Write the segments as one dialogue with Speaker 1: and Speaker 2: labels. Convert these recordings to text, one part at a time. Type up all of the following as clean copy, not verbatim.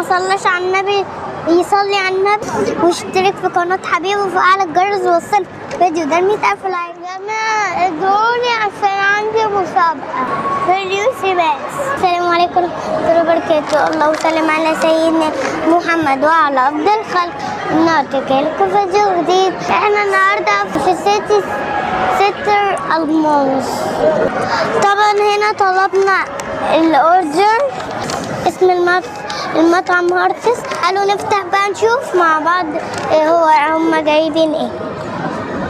Speaker 1: ما صلاش على النبي يصلي على النبي، واشترك في قناة حبيبي وفعل الجرس ووصل فيديو ده 100,000 like. يا جماعة ادعولي عشان عندي مسابقة في اليوسي بس. السلام عليكم ورحمة الله وبركاته، اللهم صل على سيدنا محمد وعلى أفضل الخلق. النهارده جايلكم فيديو جديد. احنا النهارده في سيتي سنتر الموز. طبعا هنا طلبنا ال order، اسم المطعم هارتس. قالوا نفتح بقى نشوف مع بعض ايه هو هما جايبين ايه.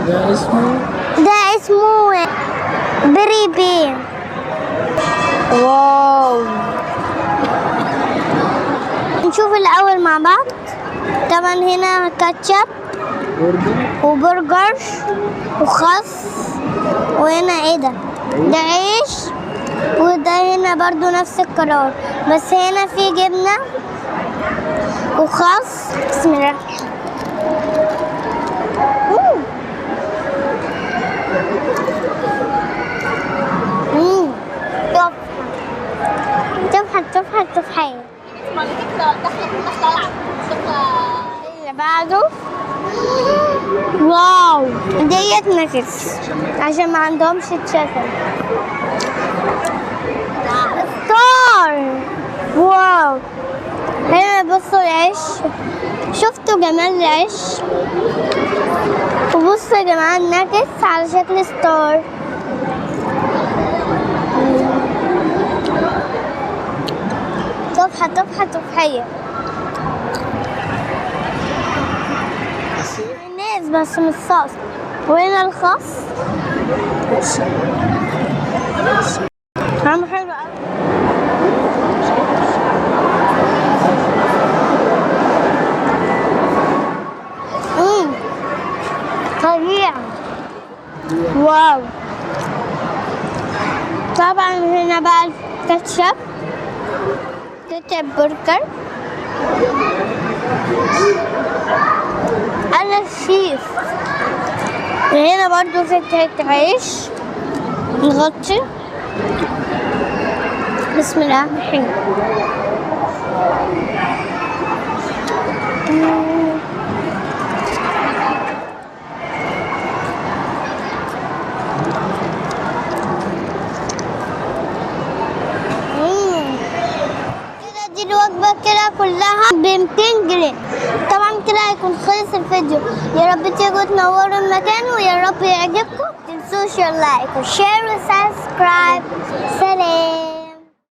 Speaker 2: ده اسمه
Speaker 1: ده اسمه بري بي.
Speaker 2: wow.
Speaker 1: نشوف الاول مع بعض. طبعا هنا كاتشب
Speaker 2: برجر
Speaker 1: وبرجر وخس، وهنا ايه ده؟ ده عيش، وده هنا برضو نفس القرار، بس هنا في جبنة وخس. بسم الله. تحفة تحفة تحفة تحفة. اللي بعده wow، ديت ناجتس عشان ما عندهمش chicken. star wow. هنا بصوا العيش، شفتوا جمال العيش؟ وبصوا يا جماعة الناجتس على شكل star. تفحة تفحة تفحية. مايونيز بس مش صوص. وهنا الخس طعمه حلو قوي. فظيع. wow. طبعا هنا بقى الكاتشب، كاتشب برجر. انا الشيف. هنا برضو فتحة عيش نغطي. بسم الله الرحمن الرحيم. كده دي الوجبة كده كلها ب200 جنيه. طبعا كده هيكون خلص الفيديو. يا رب تيجوا تنوروا المكان، ويا رب يعجبكم. متنسوش ال like وال share و subscribe. سلام.